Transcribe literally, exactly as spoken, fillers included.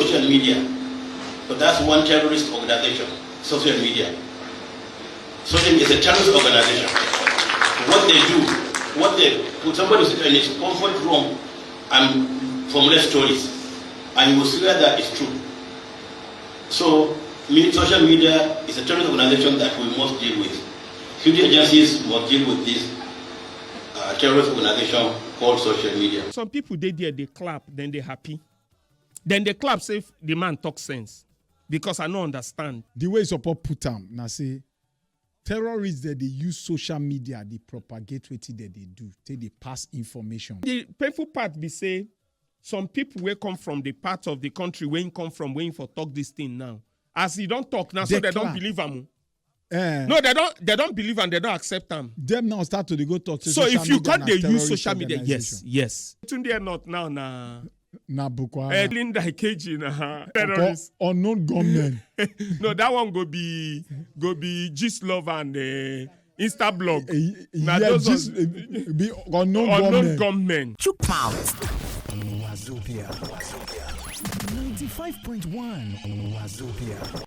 social media, but that's one terrorist organization, social media. Social media is a terrorist organization. What they do, what they, put somebody sit in his comfort room and formulate stories, and you will swear that it's true. So, me, social media is a terrorist organization that we must deal with. Security agencies must deal with this uh, terrorist organization called social media. Some people dey there, they clap, then they happy. Then they clap, say the man talk sense. Because I no understand. The way support put am na say terrorists dem dey use social media dey propagate wetin dem dey do, take dey pass information. The painful part be say some people wey come from the part of the country wey him come from, wey him for talk this thing now. As he don talk now, so They they don clap. Believe am. Eh, No, they don they don believe am, they don accept am. Dem now start to dey go talk say So social if you media come na dey use terrorist social media, yes, organization. Yes. Tunde North now na Na Boko Haram. Eh, Linda Ikeji na Unco- terrorist. Unknown gunmen. No, that one go be go be Gist Love and uh, Insta blog. Eh, Na yeah, those just ones- eh, be unknown, Unknown gunmen. Gunmen. Chook mouth. Wazobia. ninety-five point one Wazobia.